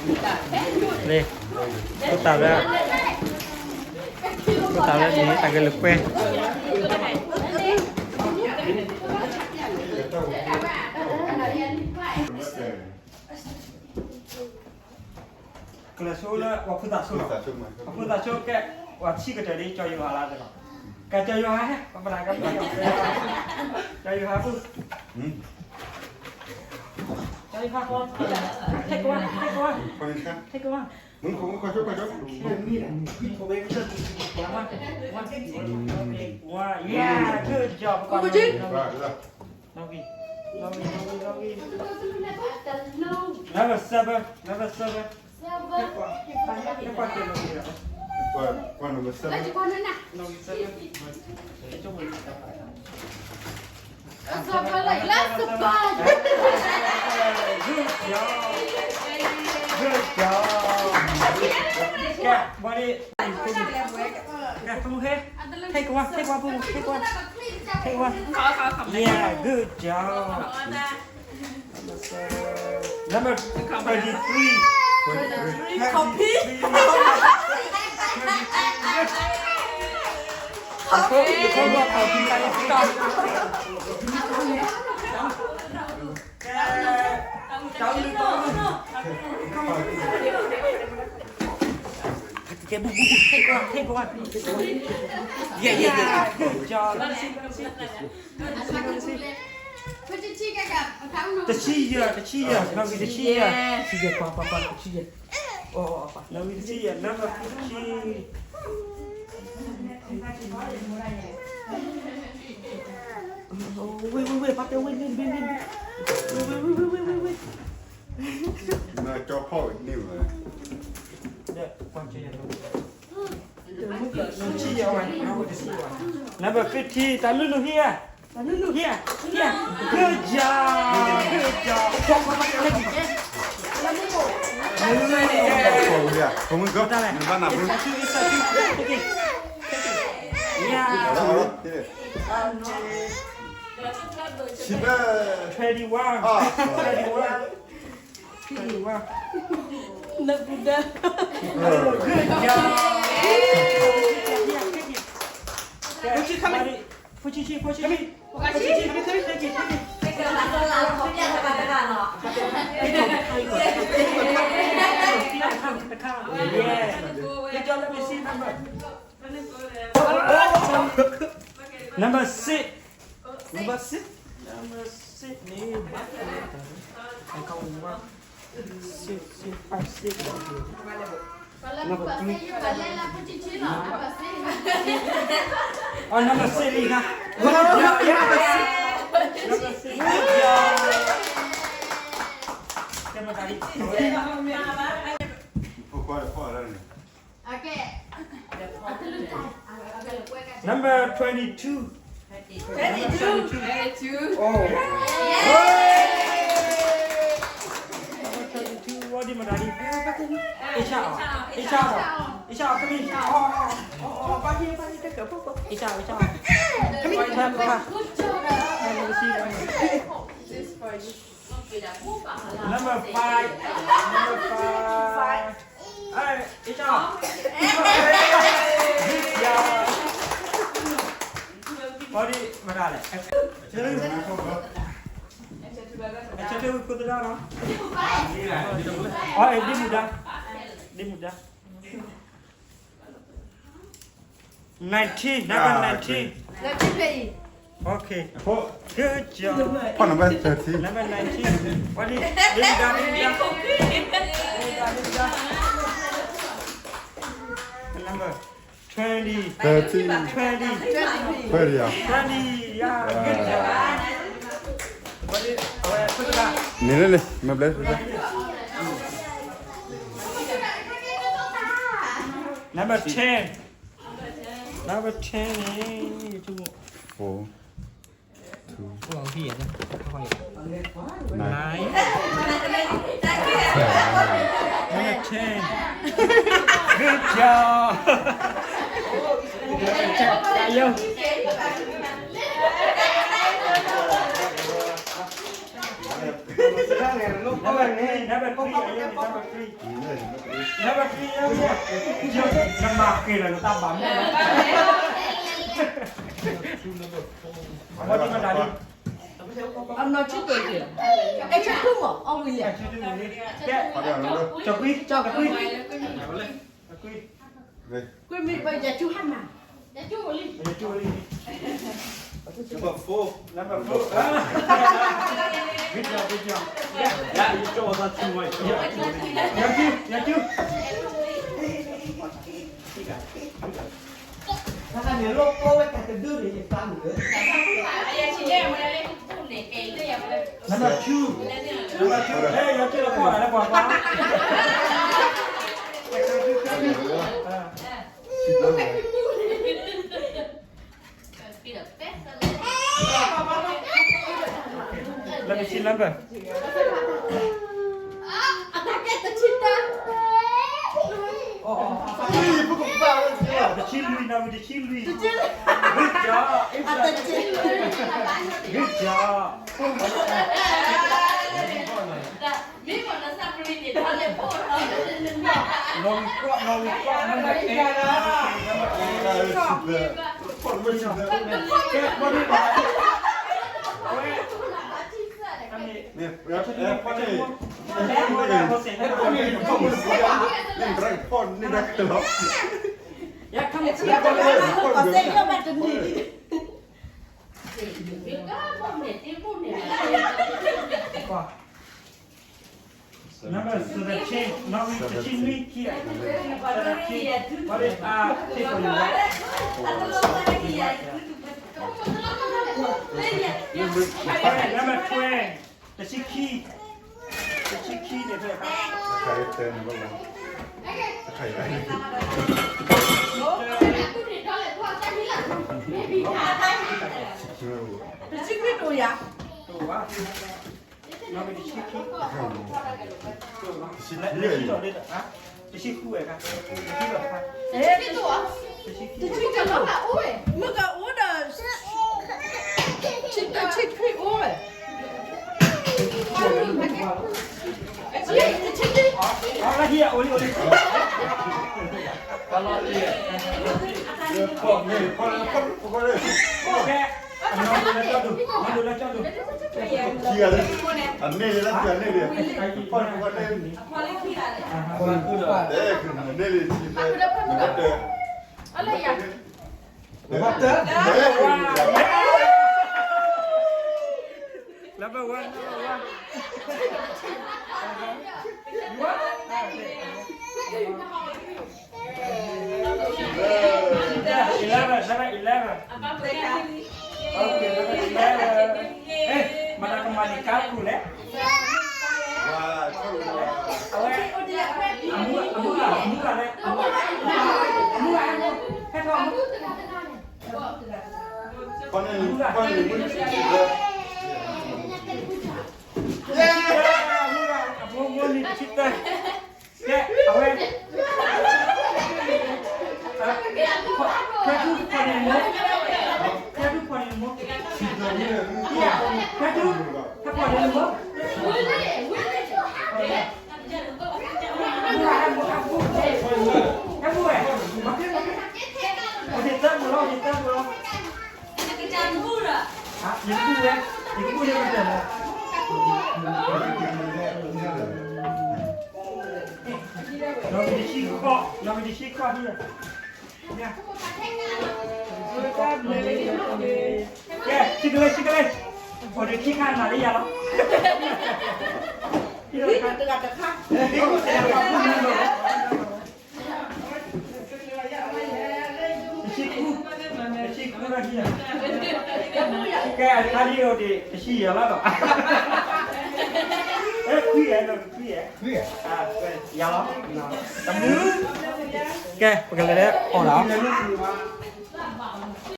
န့ၣ်, ဖိသၣ်လၢ, ဖိသၣ်လၢန့ၣ် တၢ်ဂဲၤလိာ်ကွဲ ကလဲၤဆိလၢပှၤဖိသၣ်ဆိလီၤ, ပှၤဖိသၣ်ဆိကဲ, ပှၤဆံးကတၢၢ်ဒီး ကၠီၤယိၤဟၣ်လၢအသးလီၤ, ကၠီၤယိၤဟၣ်ဟဲ, ပှၤပနၢ်ကပှၤ, ကၠီၤယိၤဟၣ်ဖိ, ကၠီၤယိၤဟၣ်ဖိ, ဟဲကွၢ်, ဟဲကွၢ်, ဟဲကွၢ်, မုၢ်ခိၣ်, မုၢ်ခိၣ်, မုၢ်ခိၣ်, မုၢ်ခိၣ်, မုၢ်ခိၣ်, yeah, good job, လီၤဂံၢ်, လီၤဂံၢ်, လီၤဂံၢ်, လီၤဂံၢ်, number seven, number seven, ဟဲကွၢ်, ဟဲကွၢ်တဲလီၤဂံၢ်, ကွၢ် number seven, number seven, Good job. Good job. ကဲ, ဘၣ်ဒီး, ကဲ, ဖိမုၣ်ဟဲ, ဟဲကွၢ်, ဟဲကွၢ်, ဖိမုၣ်, ဟဲကွၢ်, ဟဲကွၢ်. Yeah, good job. Number thirty-three. Thirty-three. Thirty-three. Good job. Let me see, let me see. Let me see, let me see. တဆံယဲၢ်, တဆံယဲၢ်, နီၣ်ဂံၢ်တဆံယဲၢ်, တဆံယဲၢ်, ကွၢ်, ကွၢ်, ကွၢ်, တဆံယဲၢ်, နီၣ်ဂံၢ်တဆံယဲၢ်, number fifteen. Wait, wait, wait, ဘၣ်တဲ wait, wait, wait, wait, wait, wait, wait, wait, wait. နကၠီဖီၣ်န့ၢ်ဝဲ Number fifteen, တၢ်လူၢ်လူၢ် here, here, here. Good job, good job. Take it. Take it. Take it. Take it. Yeah. Twenty-one. Twenty-one. Good job. Here, here, here. Put your chin, put your chin. Put your chin, put your chin. Take it, take it, take it. Take it. Take it. Take it. Yeah. Good job, let me see number. Number six. Number six. Number six န့ၣ် ဘၣ်တၢ် number six, six, five, six. Number three. Oh, number six လံ number six. Number six. Good job. ကဲ မတၤလံ Okay. Number twenty-two. Twenty-two. Twenty-two. Oh. Yay! Number twenty-two, ဝံၤဒံး မတၤလံ အ့ၣ်ဆၣ်အီၤ အ့ၣ်ဆၣ်အီၤ အ့ၣ်ဆၣ်အီၤ come in. Oh, oh, oh, oh, အ့ၣ်ဆၣ်အီၤ အ့ၣ်ဆၣ်အီၤ come in. Good job. This for you. Number five. Number five. Hey, it's off. Good job. Body, what are they? Actually, we put it on, huh? Oh, eh, didn't that? Didn't that? Nineteen, number nineteen. Nineteen. Okay. Good job. Number thirteen. Number nineteen. What is, didn't that, didn't that? Didn't that, didn't that? Number twenty. Thirteen. Twenty. Thirty, yeah. Twenty, yeah. Good job. What is, uh, put it back. န့ၣ်လၢန့ၣ် မ့ၢ်ဘျဲၣ် Number ten. Number ten န့ၣ် Four. Two. Nine. Nine. Number ten. Good job. Good job. Number three, number three, number three. Number three, yeah, yeah. နမၤက့ၤလီၤ နတၢ်ဘၣ်မ့ၢ်လီၤ. အနီၢ်ဆံတ့ၢ်, အဲ ဆံတ့ၢ်မး အီၣ်ဝံၤလဲၣ်. ကဲ, ကကွံ, ကကွံ, ကကွံ, ကွံမ့ၢ်ပယၤဆူဟါမး, ယၤဆူလံ, ယၤဆူလံ. Number four, number four. Good job, good job. Yeah, yeah, you draw that too much. Yeah, yeah, you, you do. နမၤထူ, နမၤထူ, ဟဲ, ယၤက့ၤလီၤကွၢ်လၢကွၢ်ကွၢ်. လၢမ့ၢ်ဆံလၢဘၢၣ်, တဆံလွံၢ်, နီၣ်ဂံၢ်တဆံလွံၢ်. Good job, good job. နီၣ်ဂံၢ်ဃိး, နီၣ်ဂံၢ်ဃိး, နီၣ်ဂံၢ်ဃိး. ကဲ, ဘၣ်ဒ်ဘၣ်, အဝဲ, နံၣ်တဆံနွံ, ခံ, သၢဆံခံ, ဘၣ်ဒ်, နံၣ်ထွဲ, တဆံခံ, တဆံခံန့ၣ်, တဆံခံဒိၣ်ယၤ, တဆံခံ, တဆံခံ, တဆံခံဝဲခါ, တဆံခံ, တဆံခံ, မ့ၢ်ကအိၣ်ဒီး, တဆံခံအိၣ်ဝဲ, တဆံခံ, တဆံခံ, အိၣ်လံ, အိၣ်လံ, ကဲ, အနီၢ်ဒိၣ်လၢကၠီဒိၣ်, အနီၢ်ဒိၣ်လၢကၠီဒိၣ်, အန့ၣ်လၢ, အန့ၣ်လၢ, အန့ၣ်လၢ, အလၢယၤ, number one, number one. Eleven, number eleven. Okay, number eleven. မတၤကမၤန့ၢ်ကါပူၤလဲၣ်. အဝဲ, အမူ, အမူဂၤ, အမူဂၤလဲၣ်, အမူဂၤ, အမူဂၤ, ဟဲထီၣ်, အမူဂၤ, အမူဂၤ, အမူဂၤ, အဖိမုၣ်န့ၣ်တဆံတၢ, ကဲ, အဝဲ, ဖဲဒူၣ်ခွါန့ၣ်မိၢ်, ဖဲဒူၣ်ခွါန့ၣ်မိၢ်, ဖဲဒူၣ်, ဖဲခွါန့ၣ်မိၢ်, ဟဲမူဝဲ, မၤက့ၤ, မၤက့ၤ, အိၣ်ဒံးတၢ်ပူၤလီၤ, အိၣ်ဒံးတၢ်ပူၤလီၤ, ယကဘူၣ်ဝဲ, ယကဘူၣ်လၢမတၤလဲၣ်, နီၢ်ဂံၢ်တဆံဃိး, နီၢ်ဂံၢ်တဆံဃိးဒံး, ကဲ, ဆံကလ့, ဆံကလ့, အိၣ်ဒံးခံခါနၤလၢယၤလီၤ, တဂၤတခါ, တဆံဃု, တဆံဃုလၢဟံၣ်, ကဲ, အတခါဒ်အိၣ်ဒံး တဆံယဲၢ်လီၤဒီး, အဲ ခွံယဲၢ်, ခွံယဲၢ်, ယၤလီၤ, တမုၢ်, ကဲ, ပကလဲၤလၢအီၣ်လီၤ.